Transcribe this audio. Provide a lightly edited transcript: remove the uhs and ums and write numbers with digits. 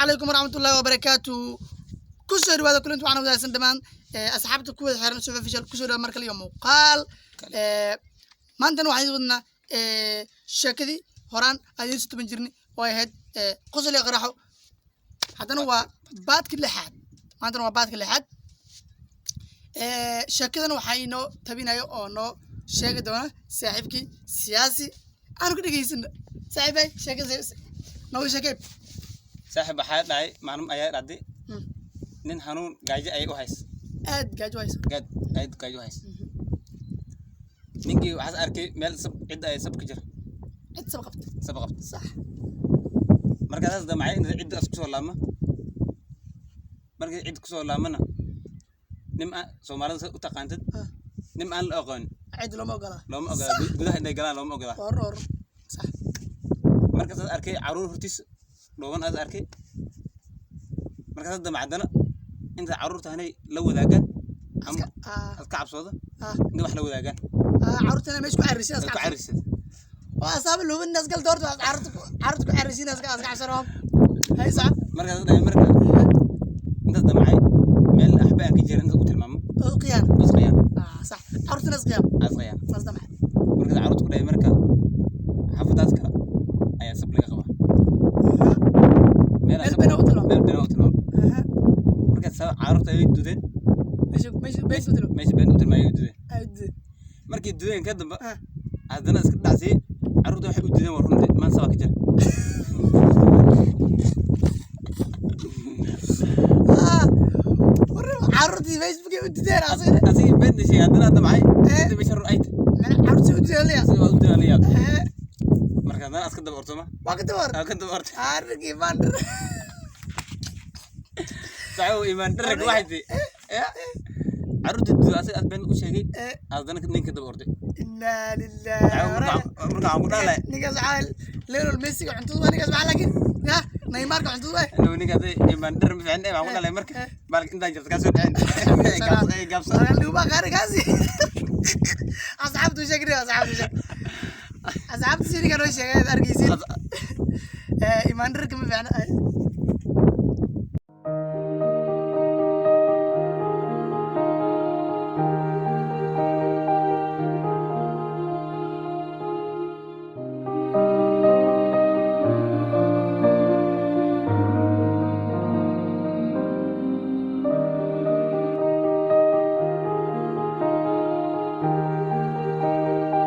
Calaykum waraxmatullahi wabarakaatu. Kusoo dhawaada kulanti waxaan wadaagsan dhammaan asxaabta kuwada xiran Sufi Official. Kusoo dhawaada mar kale iyo muuqaal. Maantana waxaan idin wadnaa sheekadii horaan aan idiin soo taban jirnay oo ay ahayd qosol iyo qaraxo. Haddana waa part-kii lixaad. Maantana waa part-ka lixaad. Sheekadan waxaa inoo tabinayo oo noo sheegi doona saaxiibkii Siyaasi. Aanu ka dhegeysano. Saaxiibay, sheekada nooga sheekay. Saaxib, waxaa dhacay maalin ayaa dhacday nin xanuun gaajo ayay u hays. Aad gaajo haysa. Gaad aad gaajo u hays. Ninkii waxaas arkay meel sab cid ay sab ka jira. Cid sab qabta. Sab qabta. Sax. Markaasaas damacay in cidda as kusoo laabma. Markii cid kusoo laabmana, nin aan Soomaalida sa u taqaantid, nin aan la aqoon cid looma ogolaa. Looma ogola gudaha inay galaan, looma ogola. Or sax. Markaasaas arkay caruur hortiis dhooban aas arkay. Markaasaas damacdana inta caruurta hanay la wadaagaan ama aad ka cabsooda inta wax la wadaagaan. Carruurtana meesha ku carrisiin. Aad ku carrisid. Oo asaaba looban naas gal doorta carruurta ku carrisiin, aska cabsano hay sax. Markaas dhahay, marka intaas damacay meel axba aan ka jirin inta u tilmaamo. Oo qiyaan. Is qiyaan. Sax, carruurtana is qiyaan. As qiyaan. Saas damacay. Markaas carruurta ku dhahay, marka xaafadaas kale ayaa sab laga qabaa. Meel been u tilmaamo. Meel been u tilmaamo. Markaas carruurta ayay dudeen. Meesha been u tilmaamo. Meesha been u tilmaamay ayay dudeen. Ay dudeen. Markay dudeen ka dambe, haddana iska dhacsiyey carruurta waxay u dudeen waa runtii maan sabaa ka jira. Warra carruurtii Facebook ay u dudeen asagana. Asigii been sheegay, haddana damcay inta meesha run ay tahay. Mana carruurtii u dudeen laya. Asigii waa u dudeen la yaab. Marka haddana iska daba ortoma. Waa ka daba. Aa ka daba ortay. Arrinkii bandar. Saxo imaan dharag waxay tii carruurta dudo asaga aad been u sheegay, haddana ninka daba orday. Inaa lillahi. Marka waxaan ku dhahlay Ninkaas waxaa Lionel Messi cuntada waa ninkaas maxaa, laakiin ya Neymarka cuntada waa. Inuu ninka hadday imaan dhar ma fiicin, waxaan ku dhahlay marka baalka intaan jirta kaa soo dhicin gaabsa gaabsa. Luba qaari kaasi. Asxaabtu sheegay, asxaabtu sheeg, asxaabtu si ninka noo sheegay aad arkaysiin. Imaan dharka ma fiicna.